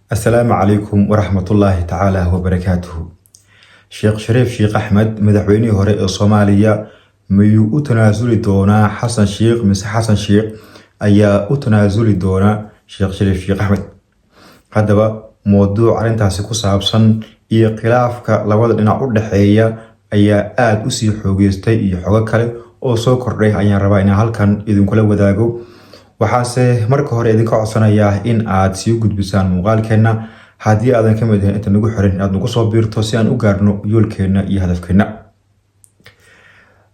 Asalaamu calaykum waraxmatullaahi tacaala wabarakaatuhu. Sheekh Shariif Sheekh Axmed, madaxweynihii hore ee Soomaaliya, miyuu u tanaasuli doonaa Xasan Sheekh, mise Xasan Sheekh ayaa u tanaasuli doona Sheekh Shariif Sheekh Axmed? Haddaba, mowduuc arrintaasi ku saabsan iyo khilaafka labada dhinac u dhexeeya ayaa aada usii xoogeystay iyo xogo kale oo soo kordhay ayaan rabaa inaan halkan idinkula wadaago. Waxaase marka hore idinka codsanayaa in aad sii gudbisaan muuqaalkeenna. Haddii aadan ka mid ahayn inta nagu xiran, inaad nagu soo biirto si aan u gaarno yoolkeenna iyo hadafkeenna.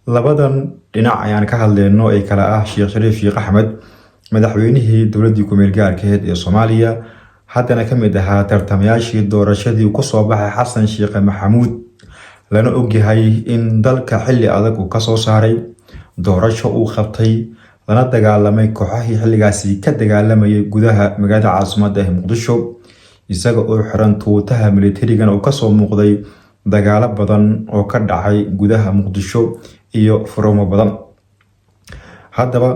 Labadan dhinac ayaan ka hadleyno ee kale ah Sheekh Shariif Sheekh Axmed, madaxweynihii dowladdii ku-meel gaarkeed ee Soomaaliya, haddana ka mid ahaa tartamayaashii doorashadii kusoo baxay Xasan Sheekh Maxamuud, lana ogyahay in dalka xilli adag uu kasoo saaray, doorasho uu qabtay, lana dagaalamay kooxahii xilligaasi ka dagaalamayay gudaha magaalada caasimadda ee Muqdisho, isaga oo xiran tuutaha militarigana uu kasoo muuqday dagaalo badan oo ka dhacay gudaha Muqdisho iyo furumo badan. Haddaba,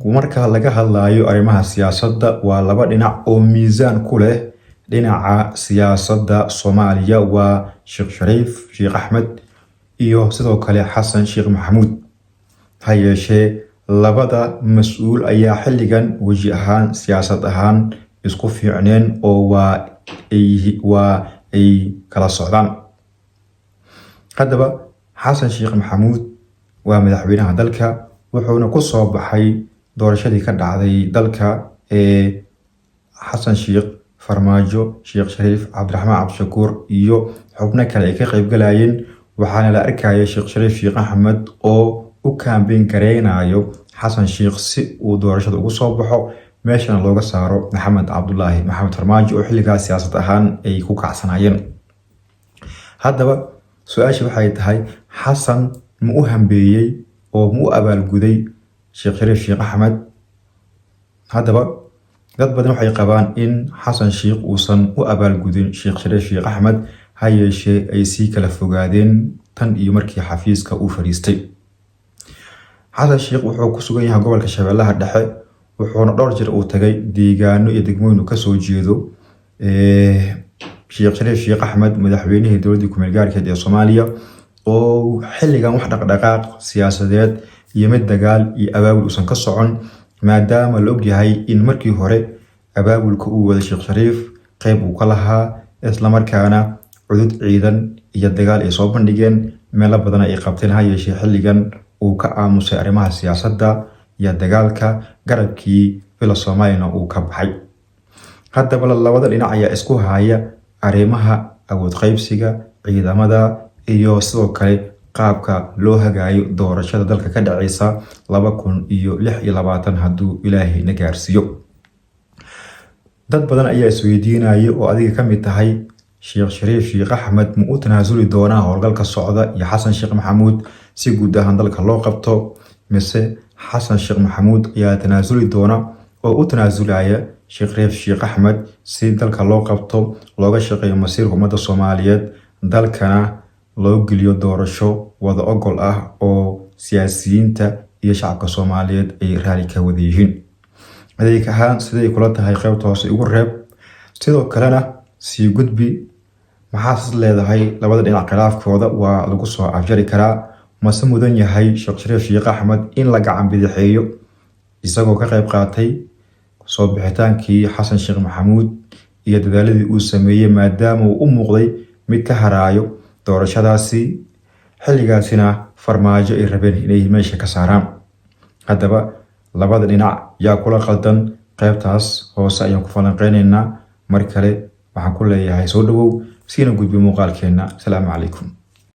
marka laga hadlayo arrimaha siyaasadda, waa laba dhinac oo miisaan ku leh dhinaca siyaasadda Soomaaliya, waa Sheekh Shariif Sheekh Axmed iyo sidoo kale Xasan Sheekh Maxamuud. Ha yeeshee, labada mas-uul ayaa xilligan weji ahaan, siyaasad ahaan isku fiicneen oo waa ay kala socdaan. Haddaba, Xasan Sheekh Maxamuud waa madaxweynaha dalka, wuxuuna ku soo baxay doorashadii ka dhacday dalka ee Xasan Sheekh, Farmaajo, Sheekh Shariif, Cabdiraxmaan Cabdishakuur iyo xubno kale ay ka qaybgalayeen. Waxaana la arkaya Sheekh Shariif Sheekh Axmed oo u kaambeyn gareynayo Xasan Sheekh si uu doorashada ugu soo baxo, meeshana looga saaro Maxamed Cabdulaahi Maxamed Farmaajo, oo xilligaas siyaasad ahaan ay ku kacsanayeen. Haddaba, su-aasha waxay tahay: Xasan ma u hambeeyey oo ma u abaalguday Sheekh Shariif Sheekh Axmed? Haddaba, dad badan waxay qabaan in Xasan Sheekh uusan u abaalgudin Sheekh Shariif Sheekh Axmed, ha yeeshee ay sii kala fogaadeen tan iyo markii xafiiska uu fadhiistay. Xasan Sheekh wuxuu ku sugan yahay gobolka Shabeellaha Dhexe, wuxuuna dhowr jeer uu tagay deegaano iyo degmooyin uu kasoo jeedo Sheekh Shariif Sheekh Axmed, madaxweynihii dowladdii kumeel gaarkeed ee Soomaaliya, oo xilligan wax dhaqdhaqaaq siyaasadeed iyo mid dagaal iyo abaabul uusan ka socon, maadaama la ogyahay in markii hore abaabulka uu waday Sheekh Shariif qeyb uu ka lahaa, islamarkaana cudud ciidan iyo dagaal ay soo bandhigeen, meelo badan ay qabteen. Ha yeeshee, xilligan uu ka aamusay arrimaha siyaasadda iyo dagaalka, garabkii Villa Soomaaliyana uu ka baxay. Haddaba, labada dhinac ayaa isku haya arrimaha awood qaybsiga ciidamada iyo sidoo kale qaabka loo hagaayo doorashada dalka ka dhaceysa 2026, hadduu Ilaahay na gaarsiiyo. Dad badan ayaa isweydiinaya, oo adiga ka mid tahay: Sheekh Shariif Sheekh Axmed ma u tanaasuli doonaa howlgalka socda iyo Xasan Sheekh Maxamuud si guud ahaan dalka loo qabto, mise Xasan Sheekh Maxamuud ayaa tanaasuli doona oo u tanaasulaya Sheekh Shariif Sheekh Axmed si dalka loo qabto, looga shaqeeyo masiirka ummadda Soomaaliyeed, dalkana loo geliyo doorasho wada ogol ah oo siyaasiyiinta iyo shacabka Soomaaliyeed ay raali ka wada yihiin? Adeeg ahaan, siday kula tahay? Qaybta hoose igu reeb, sidoo kalena sii gudbi. Maxaad leedahay? Labada dhinac khilaafkooda waa lagu soo afjari karaa, mase mudan yahay Sheekh Shariif Sheekh Axmed in la gacan bidixeeyo, isagoo ka qayb qaatay soo bixitaankii Xasan Sheekh Maxamuud iyo dadaaladii uu sameeyey, maadaama uu u muuqday mid ka haraayo doorashadaasi, xilligaasina Farmaajo ay rabeen inay meesha ka saaraan? Haddaba, labada dhinac yaa kula qaldan? Qaybtaas hoose ayaan ku falanqeyneynaa. Mar kale waxaan ku leeyahay soo dhawow, siina gudbi muuqaalkeena. Asalaamu calaykum.